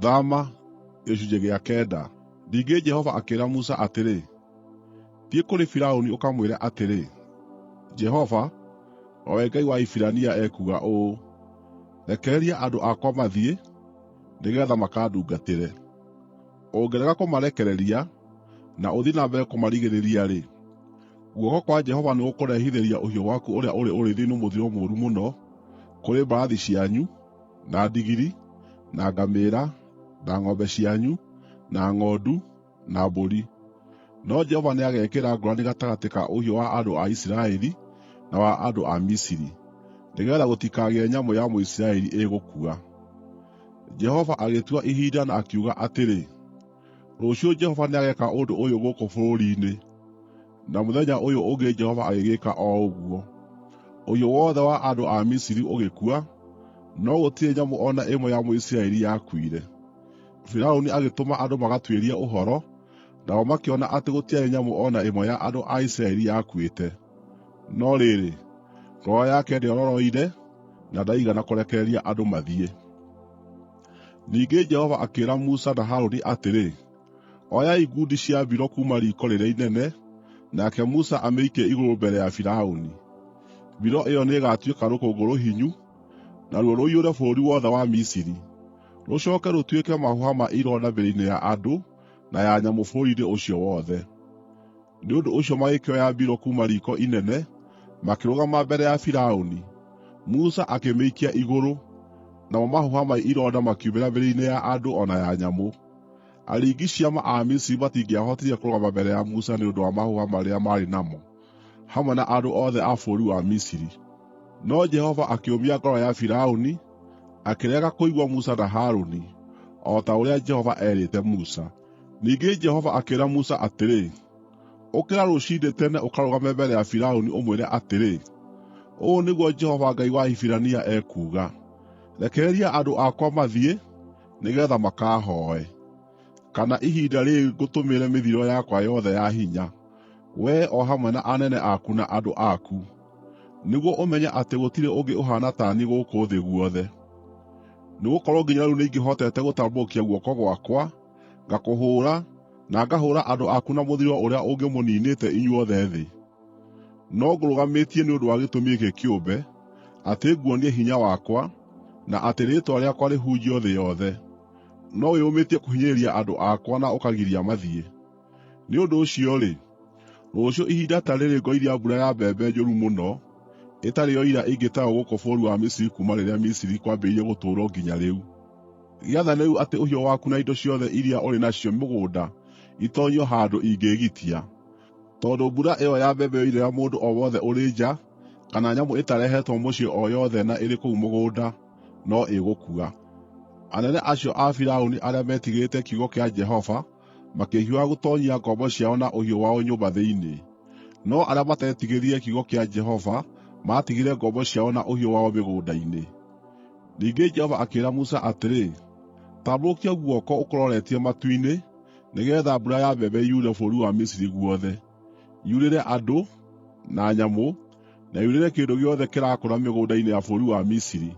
Thama 9. Ningĩ Jehova akĩĩra Musa atĩrĩ, “Thiĩ kũrĩ Firaũni ũkamwĩre atĩrĩ, ‘Jehova, o we Ngai wa Ahibirania ekuuga ũũ: Rekereria andũ akwa mathiĩ, nĩgeetha makandungatĩre. Ũngĩrega kũmarekereria, na ũthiĩ na mbere kũmarigĩrĩria-rĩ, guoko kwa Jehova nĩgũkũrehithĩria ũhiũ waku ũrĩa ũrĩ ũrĩithio-inĩ mũthiro mũũru mũno, kũrĩ mbarathi cianyu, na ndigiri, na ngamĩĩra, na ng'ombe cianyu, na ng'ondu, na mbũri. No Jehova nĩagekĩra ngũũrani gatagatĩ ka ũhiũ wa andũ a Isiraeli na wa andũ a Misiri, nĩgeetha gũtikagĩe nyamũ ya Mũisiraeli ĩgũkua.’ ” Jehova agĩtua ihinda na akiuga atĩrĩ, “Rũciũ Jehova nĩageeka ũndũ ũyũ gũkũ bũrũri-inĩ.” Na mũthenya ũyũ ũngĩ Jehova agĩgĩka o ũguo. Ũhiũ wothe wa andũ a Misiri ũgĩkua, no gũtirĩ nyamũ o na ĩmwe ya Mũisiraeli yakuire. Firaũni agĩtũma andũ magatuĩrie ũhoro, nao makĩona atĩ gũtiarĩ nyamũ o na ĩmwe ya andũ a Isiraeli yakuĩte. No rĩrĩ, ngoro yake ndĩororoire na ndaigana kũrekereria andũ mathiĩ. Ningĩ Jehova akĩĩra Musa na Harũni atĩrĩ, “Oyai ngundi cia mbiro kuuma riiko rĩrĩa inene, nake Musa amĩikie igũrũ mbere ya Firaũni. Mbiro ĩyo nĩĩgatuĩka rũkũngũ rũhinyu, naruo rũiyũre bũrũri wothe wa Misiri, rũcooke rũtuĩke mahũha ma ironda mĩĩrĩ-inĩ ya andũ na ya nyamũ bũrũri-inĩ ũcio wothe.” Nĩ ũndũ ũcio magĩkĩoya mbiro kuuma riiko inene, makĩrũgama mbere ya Firaũni. Musa akĩmĩikia igũrũ, namo mahũha ma ironda makiumĩra mĩĩrĩ-inĩ ya andũ o na ya nyamũ. Aringi ciama a Misiri matingĩahotire kũrũgama mbere ya Musa nĩ ũndũ wa mahũha marĩa maarĩ namo, hamwe na andũ othe a bũrũri wa Misiri. No Jehova akĩũmia ngoro ya Firaũni, akĩrega kũigua Musa na Harũni, o ta ũrĩa Jehova eerĩte Musa. Ningĩ Jehova akĩĩra Musa atĩrĩ, “Ũkĩra rũciinĩ tene ũkarũgame mbere ya Firaũni ũmwĩre atĩrĩ, ‘Ũũ nĩguo Jehova Ngai wa Ahibirania ekuuga: Rekereria andũ akwa mathiĩ, nĩgeetha makaahooe. Kana ihinda rĩĩrĩ ngũtũmĩre mĩthiro yakwa yothe ya hinya, wee o hamwe na anene aku na andũ aku, nĩguo ũmenye atĩ gũtirĩ ũngĩ ũhaana ta niĩ gũkũ thĩ guothe. Nĩgũkorwo nginya rĩu nĩingĩhotete gũtambũrũkia guoko gwakwa, ngakũhũũra, na ngahũũra andũ aku na mũthiro ũrĩa ũngĩmũniinĩte inyuothe thĩ. No ngũrũgamĩtie nĩ ũndũ wa gĩtũmi gĩkĩ kĩũmbe, atĩ nguonie hinya wakwa, na atĩ rĩĩtwa rĩakwa rĩhunjio thĩ yothe. No wĩyũmĩtie kũhinyĩrĩria andũ akwa na ũkagiria mathiĩ. Nĩ ũndũ ũcio-rĩ, rũciũ ihinda ta rĩrĩ ngoiria mbura ya mbembe njũru mũno, ĩtarĩ yoira ĩngĩ tayo gũkũ bũrũri wa Misiri kuuma rĩrĩa Misiri kwambĩrĩirie gũtũũrwo nginya rĩu. Gĩathane rĩu atĩ ũhiũ waku na indo ciothe iria ũrĩ nacio mũgũnda itoonyio handũ ingĩĩgitia, tondũ mbura ĩyo ya mbembe yoirĩra mũndũ o wothe ũrĩ nja, kana nyamũ ĩtarehetwo mũciĩ o yothe na ĩrĩ kũu mũgũnda, no ĩgũkua.” Anene acio a Firaũni arĩa meetigĩrĩte kiugo kĩa Jehova makĩhiũha gũtoonyia ngombo ciao na ũhiũ wao nyũmba thĩinĩ. No arĩa mateetigĩrire kiugo kĩa Jehova maatigire ngombo ciao na ũhiũ wao mĩgũnda-inĩ. Ningĩ Jehova akĩĩra Musa atĩrĩ, “Tambũrũkia guoko ũkũroretie matu-inĩ nĩgeetha mbura ya mbembe yure bũrũri wa Misiri guothe, yurĩre andũ, na nyamũ, na yurĩre kĩndũ gĩothe kĩrakũra mĩgũnda-inĩ ya bũrũri wa Misiri.”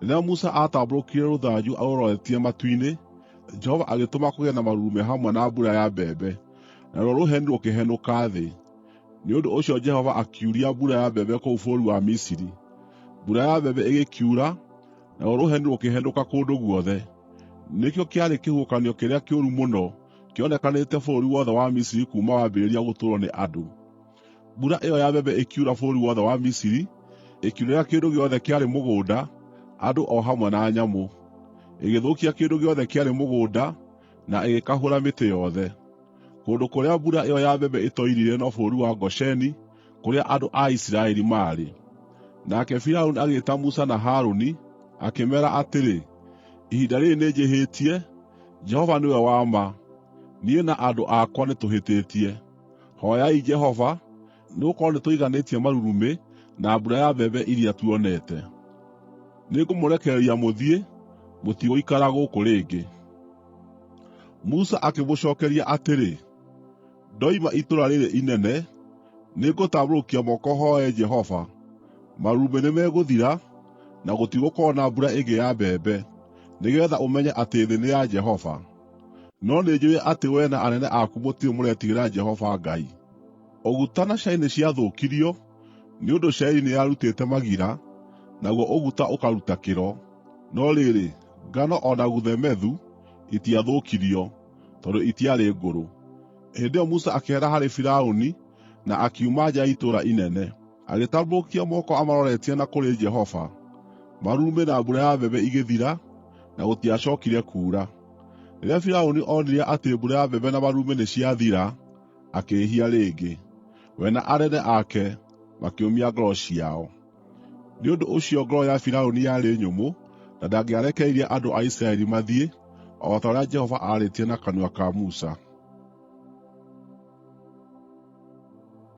Rĩrĩa Musa aatambũrũkirie rũthanju arũroretie matu-inĩ, Jehova agĩtũma kũgĩe na marurumĩ hamwe na mbura ya mbembe, naruo rũheni rũkĩhenũka thĩ. Nĩ ũndũ ũcio Jehova akiuria mbura ya mbembe kũu bũrũri wa Misiri. Mbura ya mbembe ĩgĩkiura, naruo rũheni rũkĩhenũka kũndũ guothe. Nĩkĩo kĩarĩ kĩhuhũkanio kĩrĩa kĩũru mũno kĩonekanĩte bũrũri wothe wa Misiri kuuma wambĩrĩria gũtũũrwo nĩ andũ. Mbura ĩyo ya mbembe ĩkiura bũrũri wothe wa Misiri, ĩkiurĩra kĩndũ gĩothe kĩarĩ mũgũnda, andũ o hamwe na nyamũ. Ĩgĩthũkia kĩndũ gĩothe kĩarĩ mũgũnda, na ĩgĩkahũra mĩtĩ yothe. Kũndũ kũrĩa mbura ĩyo ya mbembe ĩtoirire no bũrũri wa Gosheni, kũrĩa andũ a Isiraeli maarĩ. Nake Firaũni agĩĩta Musa na Harũni, akĩmeera atĩrĩ, “Ihinda rĩĩrĩ nĩnjĩhĩtie. Jehova nĩwe wa ma, niĩ na andũ akwa nĩtũhĩtĩtie. Hooyai Jehova, nĩgũkorwo nĩtũiganĩtie marurumĩ na mbura ya mbembe iria tuonete. Nĩngũmũrekereria mũthiĩ, mũtigũikara gũkũ rĩngĩ.” Musa akĩmũcookeria atĩrĩ, “Ndoima itũũra rĩĩrĩ inene, nĩngũtambũrũkia moko hooe Jehova. Marurumĩ nĩmegũthira, na gũtigũkorwo na mbura ĩngĩ ya mbembe, nĩgeetha ũmenye atĩ thĩ nĩ ya Jehova. No nĩnjũũĩ atĩ wee na anene aku mũtirĩ mũretigĩra Jehova Ngai.” Ũguta na cairi nĩciathũkirio, nĩ ũndũ cairi nĩyarutĩte magira, naguo ũguta ũkaruta kĩro. No rĩrĩ, ngano o na guthemethu itiathũkirio, tondũ itiarĩ ngũrũ. Hĩndĩ ĩyo Musa akĩehera harĩ Firaũni na akiuma nja ya itũũra inene. Agĩtambũrũkia moko amaroretie na kũrĩ Jehova. Marurumĩ na mbura ya mbembe igĩthira, na gũtiacookire kuura. Rĩrĩa Firaũni onire atĩ mbura ya mbembe na marurumĩ nĩciathira, akĩĩhia rĩngĩ. We na anene ake makĩũmia ngoro ciao. Nĩ ũndũ ũcio ngoro ya Firaũni yarĩ nyũmũ na ndangĩarekereirie andũ a Isiraeli mathiĩ, o ta ũrĩa Jehova aarĩtie na kanua ka Musa.